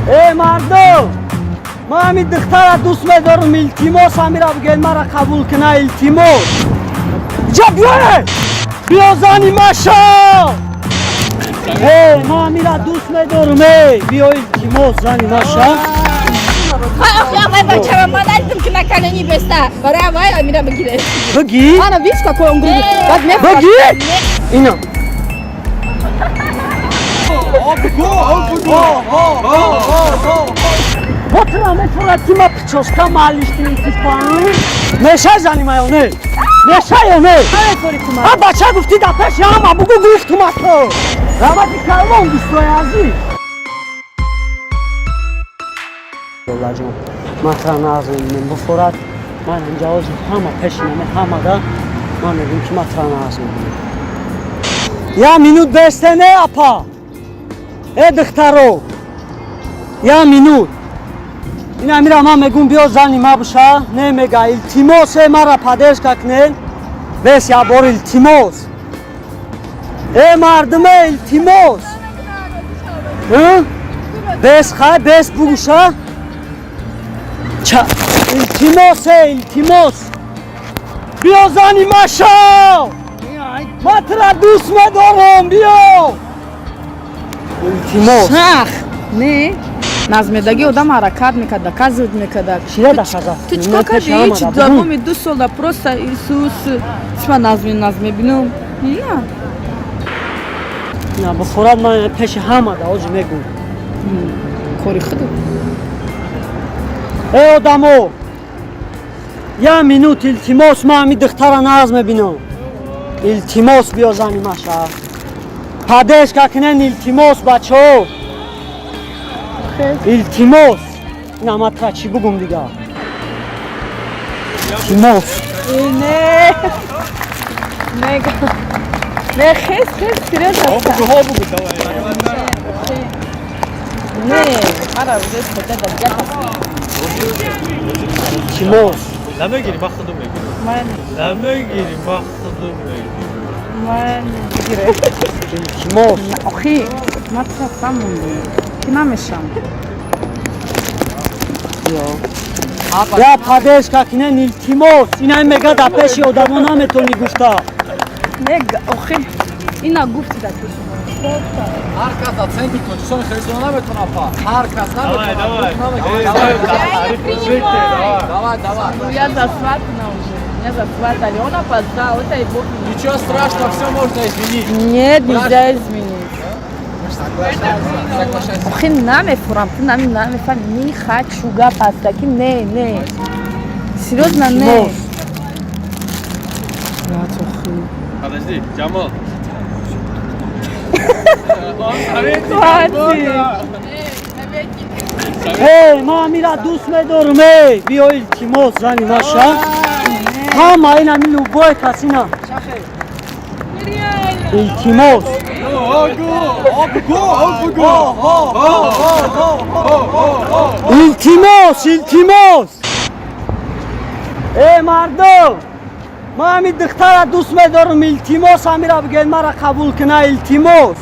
Э мардум, ман ҳамин духтара дӯст медорам, илтимос, ҳамира бигӯед мара қабул куна, илтимос. Ҷа биёе! Биё зани маша! Э, ман ҳамира дӯст медорам, э, биё илтимос зани маша. Охи, бачаро ман надидам, ки на колени беста. Барои авай амира бигире. Бигӣ? Ана, видишь, какой он грубый. Баъд мефурад. Бигӣ? Ина. Бигӯ, бигӯ. Бо тура мефурад ки ма прическа малиштинитипан. Мешай зани ма ё не? Мешай ё не? А бача гуфтӣ дар пеши ҳама бугу, гуфтума ту. Раҳмати калон, дӯстои азиз. Лолаҷон, ман тура нағз мебинам, буфурад. Ман ҳамҷа ҳозир ҳама пеши наме ҳамада ман мегӯм ки ман тура нағз мебинам. Я минут бесте не апа. Э духтаро. Я минут. Ин амира ман мегӯм биё зани ма буша, не мега, илтимос, э мара поддержка кунед. Бес я бор илтимос. Э мардуме, илтимос. Бес хай, бес бугуша. Ча илтимос, э илтимос. Биё зани ма шав. Ман тура дӯст медорам, биё. Илтимос. Шах. Не. Назмедаги одам ҳаракат мекард, доказывать мекард. Чира доказать? Ту чикор кардӣ? Ҳеч давоми 2 сол да просто Исус чима назме назме бинам. На. На, бухорад ман пеши ҳама да ҳозир мегӯм. Кори худ. Э одамо! Я минут илтимос, ман ҳамин духтара нағз мебинам. Илтимос, биё зани маша. Поддержка кунен, илтимос, бачаҳо. Илтимос. Ина ман тура чӣ бугум дига? Илтимос. Не. Не. Не, хес, хес, серьезно. Бигӯ, бигӯ, давай. Не, мара уже хотя да дигар кас. Илтимос. Намегирӣ, ман худум мегирам. Ман Намегирӣ, ман худум мегирам. Ман бигире. Илтимос. Охи, ман тура мондам. Ки намешам. Я поддержка кунен, илтимос. Ина мега дар пеши одамо наметонӣ гуфта. Не, охи, ина гуфти дар пеши. Ҳар кас дар центри Тоҷикистон хеле наметона, па. Ҳар кас Давай, давай. наметона. Давай, давай. Ну, я засватана уже. Меня засватали. Он опоздал, это и бог. Ничего страшного, все можно изменить. Нет, нельзя изменить. Соглашайся, соглашайся. Охи, намефурам, ту нами намефаҳми. Не хочу гап астаки, не, не. Серьезно, не. Илтимос. Охи. Подожди, Ҷамол. Хватит. Эй, ман ҳамира дӯст медорам, эй, биё илтимос зани маша. Ҳама ин ҳамин любой кас ина. Илтимос. Бигӯ, бигӯ. Илтимос, илтимос. Э мардум, ман ҳамин духтара дӯст медорам, илтимос, ҳамира бигӯед мара қабул куна, илтимос.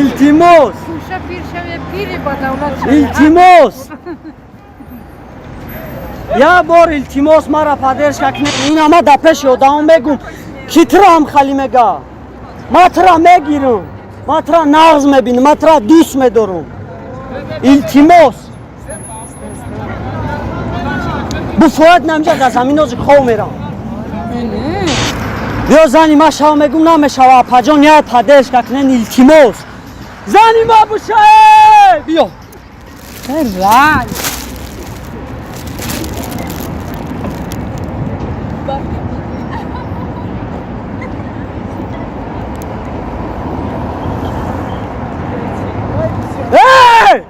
Илтимос. Илтимос. Я бор илтимос, мара поддержка кунед. Ина ма дар пеши одамо мегум, ки тура ҳам хали мега. Ман тура мегирам. Ман тура нағз мебинам, ман тура дӯст медорам. Илтимос. Буфояд намҷа дар замин ҳозир хов мерам. Биё зани ма шава, мегум намешава, апаҷон, я поддержка кунен, илтимос. Зани ма буша, э! Биё. Рай. Эй!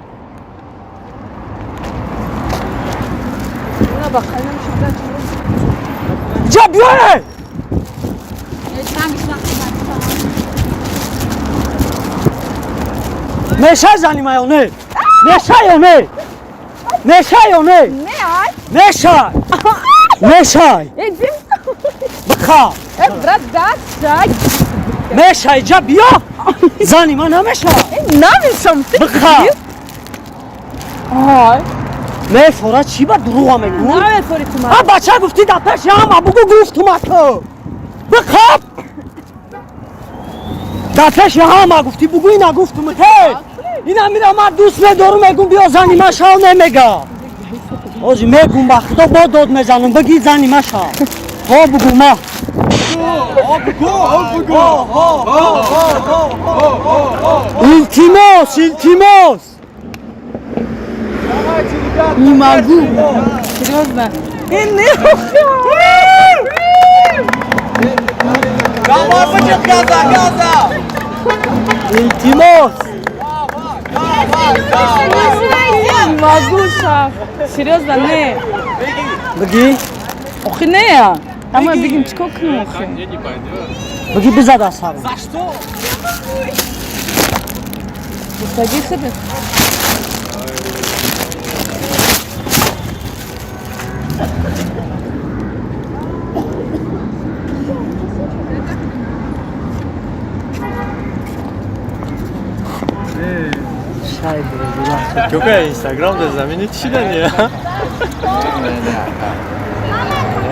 Ҷа биё, эй! Мешай зани ма ё не? Мешай ё не? Мешай ё не? Не, ай. Мешай! Мешай! Э, дим. Биха! Э, брат, даст, дай. Меша, иҷа биё. Зани ман намеша. Намешам. Биха. Ой. Мефора чӣ ба дурӯға мегӯ? Намефори ту ман. А бача гуфтӣ дар пеши ҳама бугӯ гуфтума ту. Биқаб. Дар пеши ҳама гуфтӣ бугӯ ина гуфтума те. Ина мира ман дӯст медорум мегӯм биё зани ман шав намега. Ози мегӯм ба худо бо дод мезанам бигӣ зани ман шав. Ҳо бугӯ ма. Илтимос, илтимос. Не могу. Серьезно. Давай, бачат, газа, газа! Илтимос. Не могу, шах. Серьезно, не. Бигӣ. Охи не. Ама бигим чӣ кор кунем охи? Бигӣ бизад аз сарам. За что? Гуфтагӣ худат. Шай бирӯ. Какая Инстаграм да заменить чидани, а?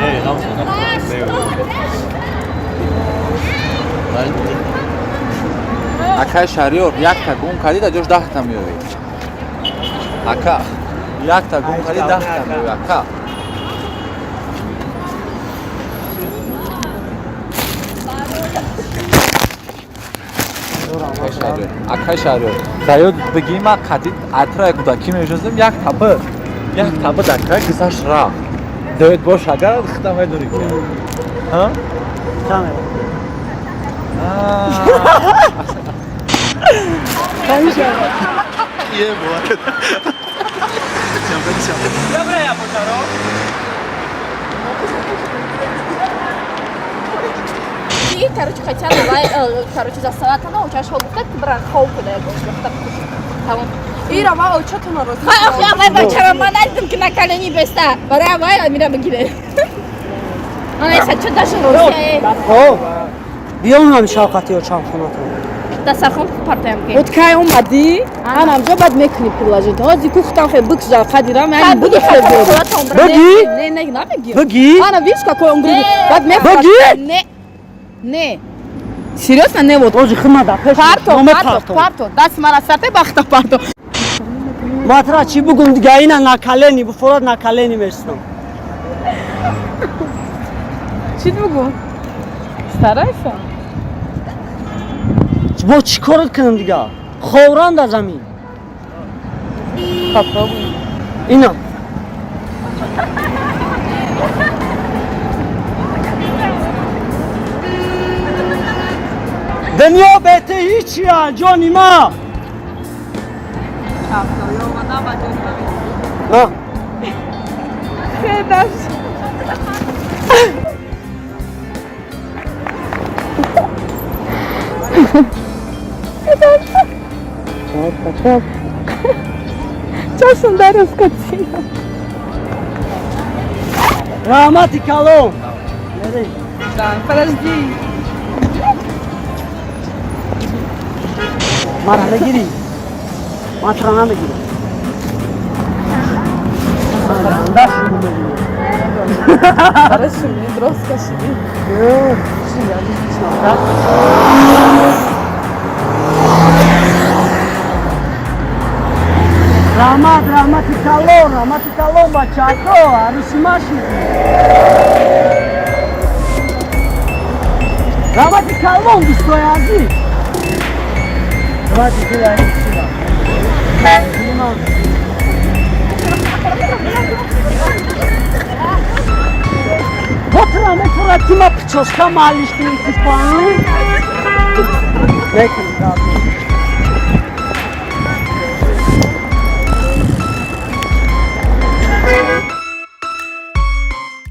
Эй, Акай Шаҳриёр, якта гум кардӣ, дар ҷош 10 та меёвӣ. Ака, якта гум кардӣ, 10 та меёвӣ, ака. Акай Шаҳриёр, дар ёд бигӣ ман қадид атра кӯдакӣ мешиносам, як таба, як таба дар край гузашт рафт. Даёд бош, агар худам медонӣ ки. Ҳа? Камера. И, короче, хотя давай, короче, за салатана, учаш хол гуфта, ки бран хов куда я гошт, гуфта, тамом. Ира, ма очатона рост. Хай, охи, авай бачара, ман надидам, ки на колени беста. Барои авай Амира бигире. Ман айса чо даже Россия. Хоб. Биё унам шавқати очам хонатон. Дастархон партоям ки. Вот кай омадӣ, анамҷо баъд мекунӣ приложение. Ҳозир ку худам хе бикшам қадирам, яъне буги хе буд. Бигӣ? Не, не, набигӣ. Бигӣ? Ана видишь, какой он грубый. Баъд мефорад. Бигӣ? Не. Не. Серьезно, не вот. Ози хима дар пеши Парто, номе парто, партом. парто. Дасти мара сарте бахта парто. Матра чӣ бугум дига ина на колени, буфорад на колени местам. Чӣ бугум? Старайся. Бо чӣ корот кунам дига? Ховран дар замин. Попробуй. Ина. Дунё бе ту ҳичия, ҷони ма. На. Хедаш. Чашм дароз катина. Раҳмати калом. Подожди. Мара мегирӣ? Ман тура намегирам. Ганда шуду мегирӣ. Хорошо, мне дрозд кашиди. Раҳмат, раҳмати калон, раҳмати калон, бачако, арӯси ма шудӣ. Раҳмати калон, дӯстои азиз. Давайте сюда, сюда. Вот мефурад ки ма прическа малиш кунем ки паин. Мекунем.